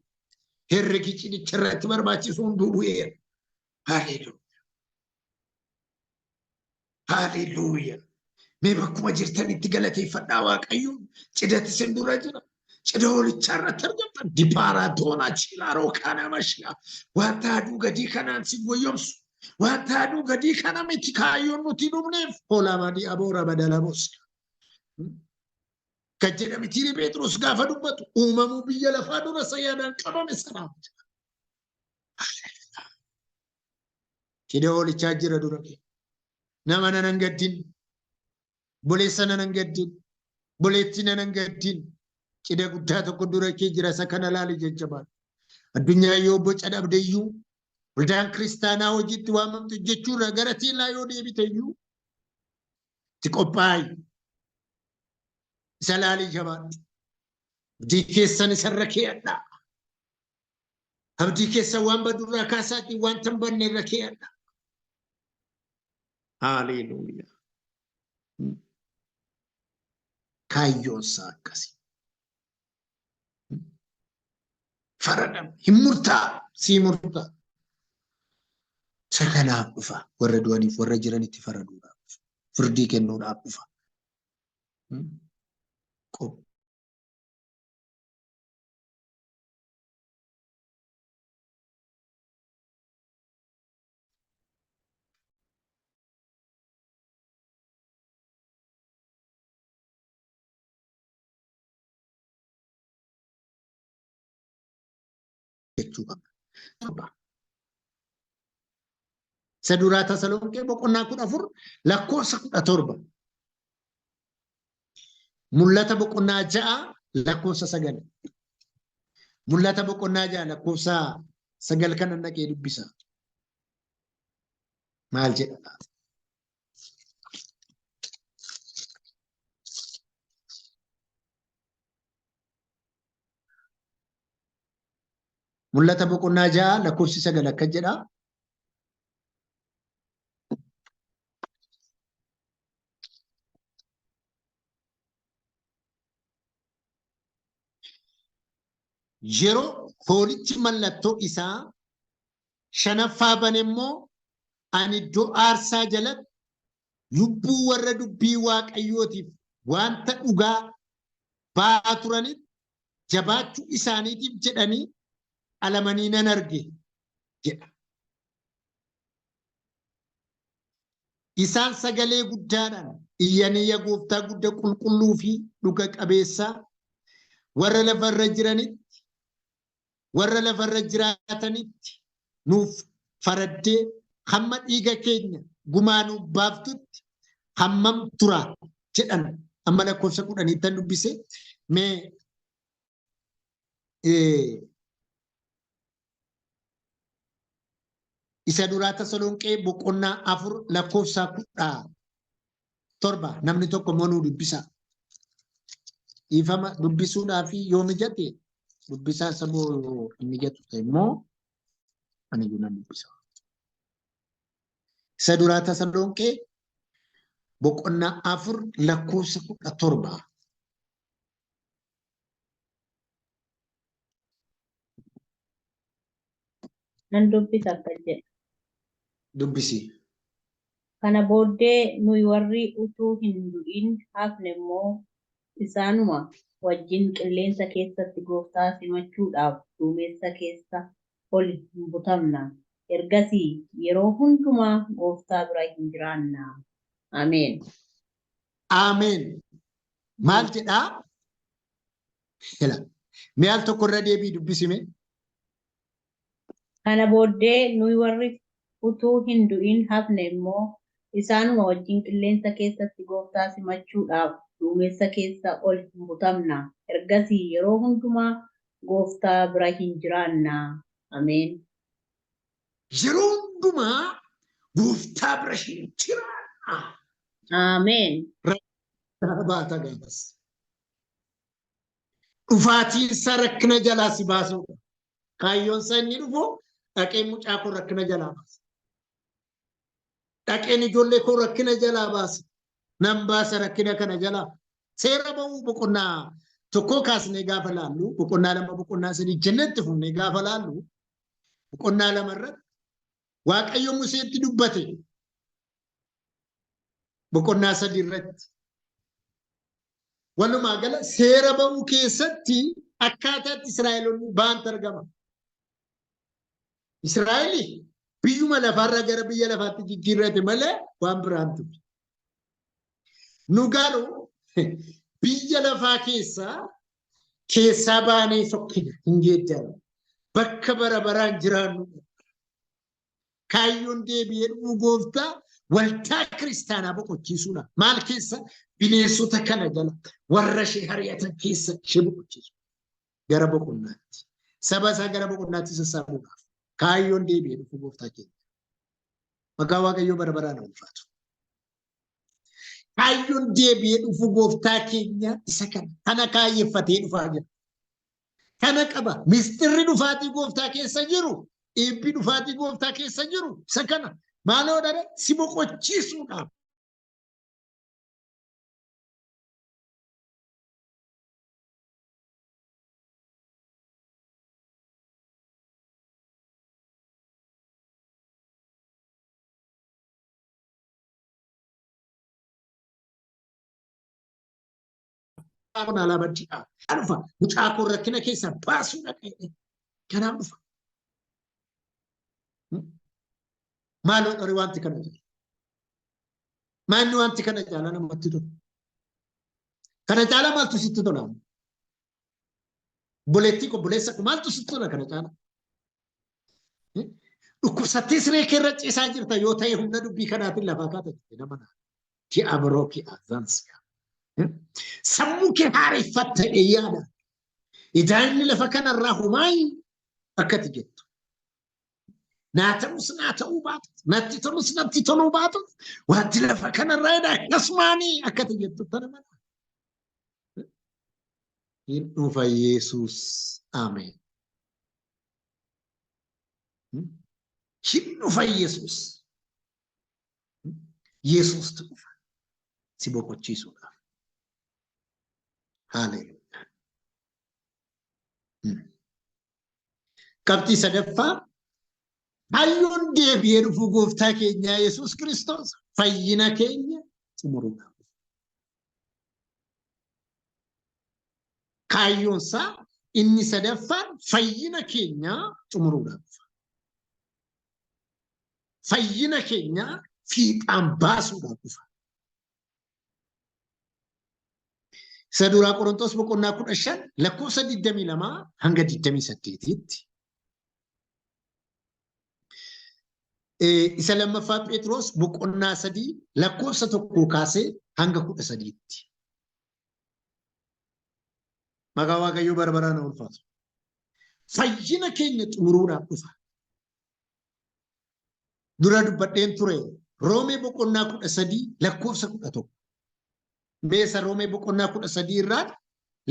Herregi cidhicha irratti barbaachisu hunduu bu'eera. Haleluuya. Haleluuya. Mee bakkuma jirtanitti galateeffadhaa Waaqayyoon. Cidhati isin dura jira. Cidha hoolichaa irratti argamtan. Dipaaraa doonaa chiilaaroo kaanaa mashiyaa. Wanta aduu gadii kanaan si goyyomsu. Wanta aduu gadii kana miti kaayyoon nuti dhumneef. Hoolaa madii aboora badala boosna. Kan jedhame Tiiri Pheexroos gaafa dubbatu uumamuu biyya lafaa dura isa yaadaan qabame sanaaf. Cidha hoolichaa jira dura kee. Nama nan gaddin. Boleessa nan gaddin. Boleettii nan gaddin. Cidha guddaa tokko dura kee jira isa kana laali jajjabaadha. Addunyaa yoo boca dhabde iyyuu waldaan kiristaanaa hojiitti waamamtu jechuurra gara teellaa yoo deebite iyyuu itti qophaa'i. Isa laalii jabaadhu. Abdii keessan isarra kee'adhaa. Abdii keessan waan badurraa kaasaatii wanta hin badne irra kee'adhaa. Haaleluuyaa. Kaayyoon isaa akkasii. Faradama. Hin murtaa'a. Sii murtaa'a. Isa kanaaf dhufa. Warra du'aniif warra jiranitti faraduudhaaf dhufa. Firdii kennuudhaaf dhufa. Jechuu qabna. Isa duraa Tasalonqee boqonnaa 14 lakkoofsa 17. Mul'ata boqonnaa 6 lakkoofsa 9. Mul'ata boqonnaa 6 lakkoofsa 9 kana naqee dubbisa. Maal jedha laata? Mul'ata boqonnaa 6 lakkoofsi 9 akka jedha. Yeroo hoolichi mallattoo isaa shanaffaa bane immoo ani iddoo aarsaa jalatti lubbuu warra dubbii Waaqayyootiif wanta dhugaa ba'aa turanitti jabaachuu isaaniitiif jedhanii qalamanii nan arge jedha. Isaan sagalee guddaadhaan iyyanii ya gooftaa gudda qulqulluu fi dhuga qabeessaa warra lafarra jiranitti warra lafarra jiraatanitti nuuf faraddee hamma dhiiga keenya gumaa nuuf baaftutti hammam tura jedhan. Amma lakkoofsa 10ttan dubbise mee isa duraa Tasalonqee boqonnaa 4 lakkoofsa 17 namni tokko immoo nuu dubbisa. Dhiifama dubbisuudhaaf yoo mijate dubbisaa saboo hin mijatu ta'e immoo ani iyyuu nan dubbisa. Isa duraa Tasalonqee boqonnaa 4 lakkoofsa 17. Nan dubbisa akkas jedha. Dubbisi. Kana booddee nuyi warri utuu hin du'in hafne immoo isaanuma wajjin qilleensa keessatti gooftaa simachuudhaaf duumessa keessa ol hin butamna. Ergasii yeroo hundumaa gooftaa bira hin jiraanna. Ameen. Ameen. Maal jedhaa? Ila. Mee al tokko irra deebii dubbisime. Kana booddee nuyi warri utuu hin du'in hafne immoo isaanuma wajjin qilleensa keessatti gooftaa simachuudhaaf duumessa keessa ol hin butamna. Ergasii yeroo hundumaa gooftaa bira hin jiraanna. Ameen. Yeroo hundumaa gooftaa bira hin jiraanna. Ameen. Baata gaafas. Dhufaatiin isaa rakkina jalaa si baasuudha. Kaayyoon isaa inni dhufu dhaqeen mucaa koo rakkina jalaa baasa. Dhaqeen ijoollee koo rakkina jalaa baasa. Nan baasa rakkina kana jalaa. Seera ba'uu boqonnaa 1 kaasnee gaafa laallu boqonnaa 2 boqonnaa 3 jennetti fufnee gaafa laallu boqonnaa 2 irratti Waaqayyo Museetti dubbate boqonnaa 3 irratti. Walumaa gala seera ba'uu keessatti akkaataatti Israa'eloonni ba'antu argama. Israa'el biyyuma lafaarraa gara biyya lafaatti jijjiirrate malee waan biraan ture. Nu garuu Biyya lafaa keessaa keessaa baanee sokkina hin geeddaramne. Bakka bara baraan jiraannu. Kaayyoon deebi'ee dhufuu gooftaa waldaa kiristaanaa boqochiisuudha. Maal keessa? Bineensota kana jala warra ishee hari'atan keessa ishee boqochiisu. Gara boqonnaatti. Saba isaa gara boqonnaatti sassaabuudhaaf. Kaayyoon deebi'ee dhufuu gooftaa keenya. Maqaa Waaqayyoo bara baraan ulfaatu. Kaayyoon deebi'ee dhufuu gooftaa keenya isa kana. Kana kaayyeffatee dhufaa jira. Kana qaba. Mistirri dhufaatii gooftaa keessa jiru, eebbi dhufaatii gooftaa keessa jiru isa kana. Maaloo dhare si boqochiisuudhaaf. Kun alaa baddiidha. Dhufa mucaa koo rakkina keessaa baasuu dhaqee kanaaf dhufa. Maaloo dhori wanti kana jala. Maalli wanti kana caalaa namatti tola? Kana caalaa maaltu sitti tola? Obboleettii koo obboleessa koo maaltu sitti tola kana caalaa? Dhukkubsattee siree kee irra ciisaa jirta yoo ta'e humna dubbii kanaatiin lafaa kaata jettee nama naa. Ki abroo ki azansiya. Sammuu kee haareffatta yaada. Idaanni lafa kanarraa homaayi akkati jettu. Naa ta'us naa ta'uu baatu, natti tolus natti toluu baatu, wanti lafa kanarraa jedha akkasumaanii akkati jettu tana mana. Hin dhufa Yesuus. Ameen. Hin dhufa Yesuus. Yesuustu dhufa. Si boqochiisuudhaaf. Haleluuyaa. Qabxii sadaffaa kaayyoon deebi'ee dhufuu gooftaa keenyaa Yesuus Kiristoos fayyina keenya xumuruudhaaf. Kaayyoon isaa inni sadaffaan fayyina keenya xumuruudhaaf. Fayyina keenya fiixaan baasuudhaaf dhufa. Isa duraa Qorontos boqonnaa 15 lakkoofsa 22 hanga 28tti. Isa lammaffaa Phexros boqonnaa 3 lakkoofsa 1 kaasee hanga 13tti. Maqaa Waaqayyoo bara baraan haa ulfaatu. Fayyina keenya xumuruudhaaf dhufa. Dura dubbadheen ture Roomee boqonnaa 13 lakkoofsa 11. Meesa Roomee boqonnaa 13 irraa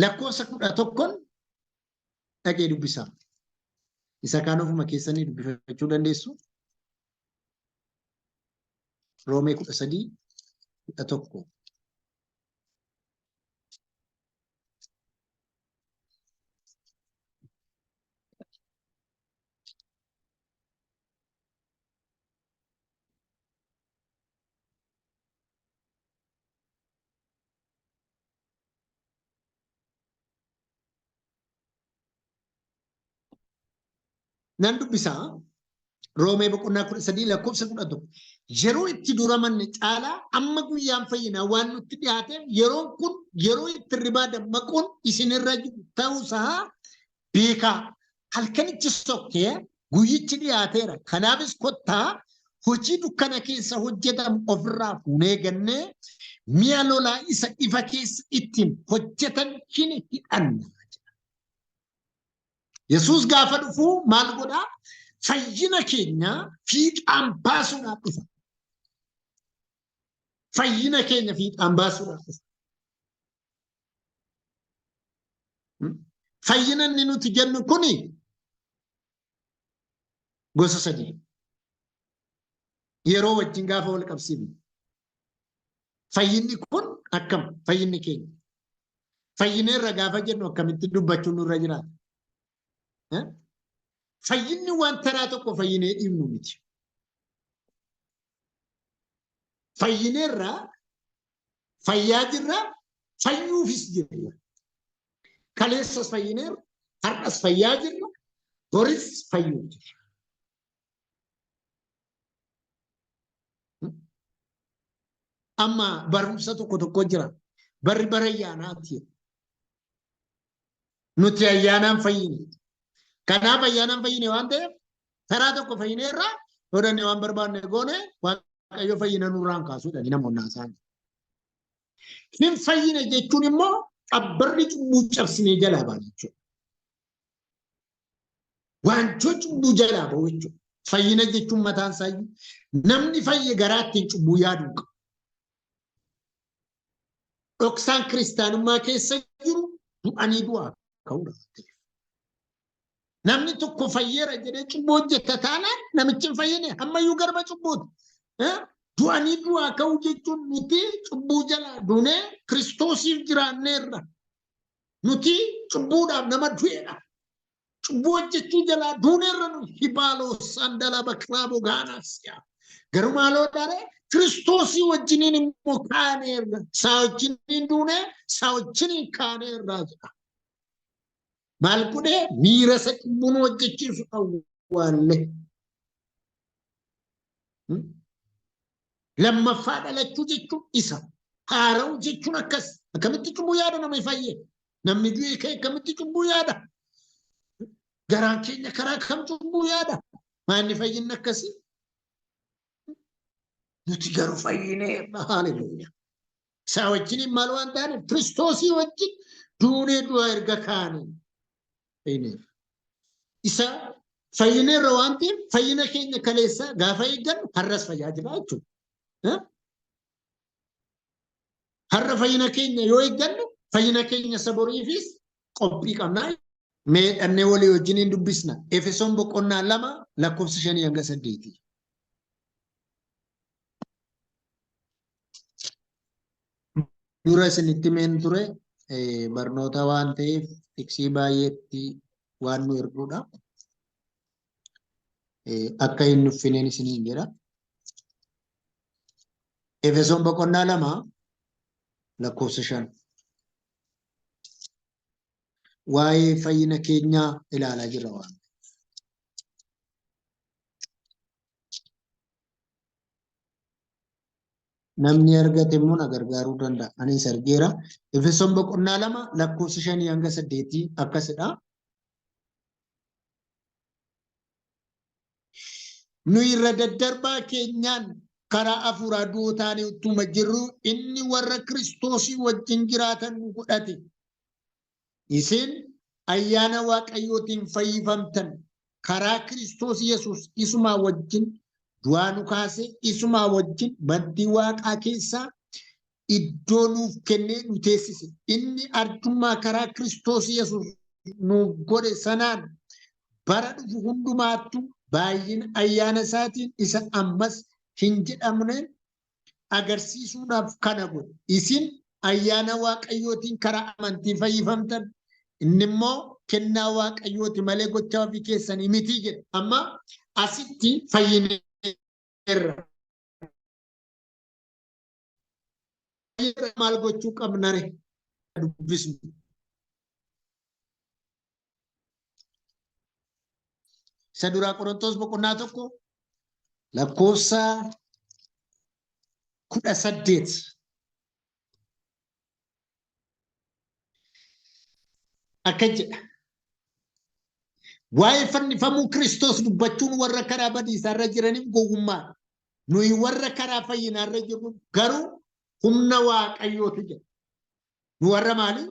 lakkoofsa 11n dhaqee dubbisaa. Isa kaan ofuma keessanii dubbifachuu dandeessu. Roomee 13 11. Nan dubbisaa Roomee boqonnaa 13 lakkoofsa 11. Yeroo itti duramanne caalaa amma guyyaan fayyinaa waan nutti dhiyaateef yeroon kun yeroo itti hirribaa dammaquun isinirra jiru ta'uusaa beekaa. Halkanichi sokkee guyyichi dhiyaateera. Kanaafis kottaa hojii dukkana keessa hojjetamu ofirraa fuunee gannee mi'a lolaa isa ifa keessa ittiin hojjetan hin hidhanna. Yesuus gaafa dhufu maal godhaa? Fayyina keenya fiixaan baasuudhaaf dhufa. Fayyina keenya fiixaan baasuudhaaf dhufa. Fayyina inni nuti jennu kuni gosa sadii. Yeroo wajjin gaafa wal qabsiifnu. Fayyinni kun akkam? Fayyinni keenya. Fayyineerra gaafa jennu akkamitti dubbachuun nurra jiraata? Fayyinni waan taraa tokko fayyinee dhiibnu miti. Fayyineerra, fayyaa jirra, fayyuufis jirra. Kaleessas fayyineerra, har'as fayyaa jirra, boris fayyuuf jirra. Amma barumsa tokko tokko jira. Barri bara ayyaanaati. Nuti ayyaanaan fayyine. Kanaaf ayyaanaan fayyine waan ta'eef karaa tokko fayyineerra hodhanne waan barbaanne goone Waaqayyo fayyina nurraan kaasuudha namoonni haasa'an. Hin fayyine jechuun immoo qabbarri cubbuu cabsinee jalaa baana jechuudha. Waanjoo cubbuu jalaa bahu jechuudha. Fayyina jechuun mataan isaa namni fayye garaa ittiin cubbuu yaaduu qaba. Dhoksaan kiristaanummaa keessa jiru du'anii du'aa ka'uudha. Namni tokko fayyeera jedhee cubbuu hojjeta taanaan namichi hin fayyine ammayyuu garba cubbuuti. Du'anii du'aa ka'uu jechuun nuti cubbuu jalaa duunee Kiristoosiif jiraanneerra. Nuti cubbuudhaaf nama du'edha. Cubbuu hojjechuu jalaa duuneerra nu hibaaloo sandala bakraaboo gaanaas yaa. Garuu maaloo dhaare Kiristoosii wajjiniin immoo kaaneerra. Isaa wajjiniin duunee isaa wajjiniin kaaneerra jedha. Maal godhee miira isa cubbuu nu hojjechiisu awwaalle. Lammaffaa dhalachuu jechuun isa. Haara'uu jechuun akkas. Akkamitti cubbuu yaada namni fayye? Namni du'e ka'e akkamitti cubbuu yaada? Garaan keenya karaa kam cubbuu yaada? Maalni fayyinni akkasii? Nuti garuu fayyineerra. Haaleluyyaa. Isaa wajjiniin maal waan taaneef Kiristoosii wajjin duunee du'aa erga kaanee fayyineerra. Isa fayyineerra waan ta'eef fayyina keenya kaleessaa gaafa eeggannu har'as fayyaa jira jechuudha. Har'a fayyina keenya yoo eeggannu fayyina keenya isa boriifis qophii qabnaa. Mee dhannee walii wajjiniin dubbisna. Efesoon boqonnaa 2 lakkoofsa 5 hanga 8. Dura isinitti himeen ture barnoota waan ta'eef tiksii baay'eetti waan nu erguudha. Akka hin nuffineen isiniin jedha. Efesoon boqonnaa 2 lakkoofsa 5. Waa'ee fayyina keenyaa ilaalaa jirra waan ta'eef. Namni argate immoo na gargaaruu danda'a. Anis argeera. Efesoon boqonnaa 2 lakkoofsa 5 hanga 8 akkasidha. Nu irra daddarbaa keenyaan karaa hafuuraa du'oo taanee utuma jirru inni warra Kiristoosii wajjin jiraatan nu godhate. Isin ayyaana Waaqayyootiin fayyifamtan karaa Kiristoos Yesuus isumaa wajjin du'aa nu kaasee isumaa wajjin bantii Waaqaa keessaa iddoo nuuf kennee nu teessise. Inni arjummaa karaa Kiristoos Yesuus nuuf godhe sanaan bara dhufu hundumaattuu baay'ina ayyaana isaatiin isa ammas hin jedhamne agarsiisuudhaaf kana godhe. Isin ayyaana Waaqayyootiin karaa amantii fayyifamtan, inni immoo kennaa Waaqayyooti malee gochaa ofii keessanii miti jedhe. Amma asitti fayyineerra. Maal gochuu qabnare? Dubbisnu. Isa duraa Qorontos boqonnaa 1 lakkoofsa 18. Akka jedha. Waa'ee fannifamuu Kiristoos dubbachuun warra karaa badiisaarra jiraniif gowwummaadha. Nuyi warra karaa fayyinaarra jirru garuu humna Waaqayyooti jedha. Nu warra maalii?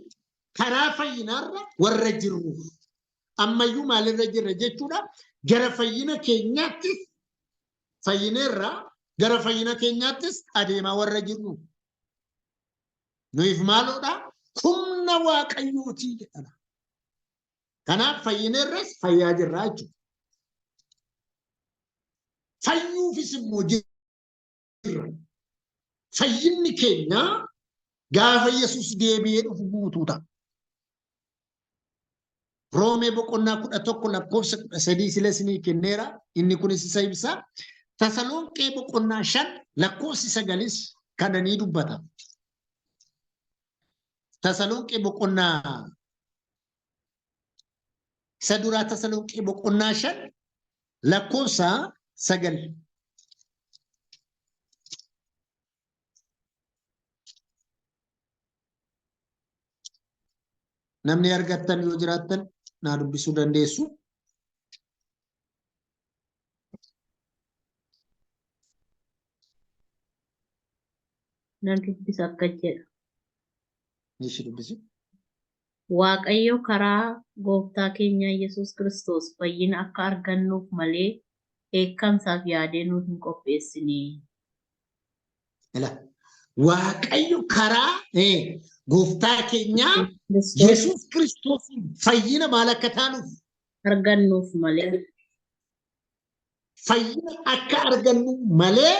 Karaa fayyinaarra warra jirruuf. Ammayyuu maalirra jirra jechuudha? Gara fayyina keenyaattis fayyineerra, gara fayyina keenyaattis adeemaa warra jirru. Nuyiif maaloodha? Humna Waaqayyootii jedhama. Kanaaf fayyineerras fayyaa jirra jechuudha. Fayyuufis immoo jirra. Fayyinni keenya gaafa Yesuus deebi'ee dhufu guutuu ta'a. Roomee boqonnaa 11 lakkoofsa 13 sila isinii kenneera. Inni kunis isa ibsa. Tasalonqee boqonnaa 5 lakkoofsi 9s kana ni dubbata. Tasalonqee boqonnaa isa duraa Tasalonqee boqonnaa 5 lakkoofsa 9. Namni argattan yoo jiraattan naa dubbisuu dandeessu. Nan dubbisa akkas jedha. Ishii dubbisi. Waaqayyo karaa gooftaa keenya Yesuus Kiristoos fayyina akka argannuuf malee dheekkamsaaf yaadee nu hin qopheessine. Ila Waaqayyo karaa gooftaa keenyaa Kiristoos Yesuus Kiristoos fayyina maal akka taanuuf argannuuf malee fayyina akka argannu malee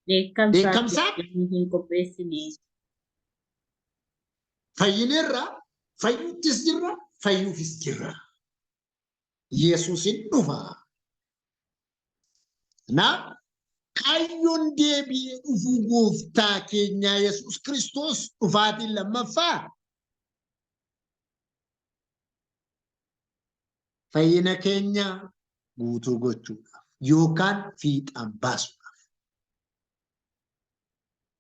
dheekkamsaaf dheekkamsaaf yaadee nu hin qopheessine. Fayyineerra, fayyuuttis jirra, fayyuufis jirra. Yesuusin dhufa. Na kaayyoon deebi'ee dhufuu gooftaa keenyaa Yesuus Kiristoos dhufaatiin lammaffaa fayyina keenya guutuu gochuudhaaf yookaan fiixaan baasuudhaaf.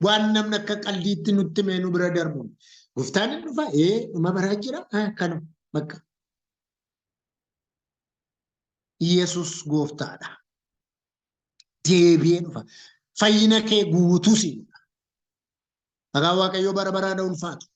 Waan namni akka qaldiitti nutti himee nu bira darbu. Gooftaan hin dhufa, ee dhuma baraa jira, kana bakka. Yesuus gooftaadha. Deebi'ee dhufa. Fayyina kee guutuu si godha. Maqaan Waaqayyoo bara baraan ulfaatu.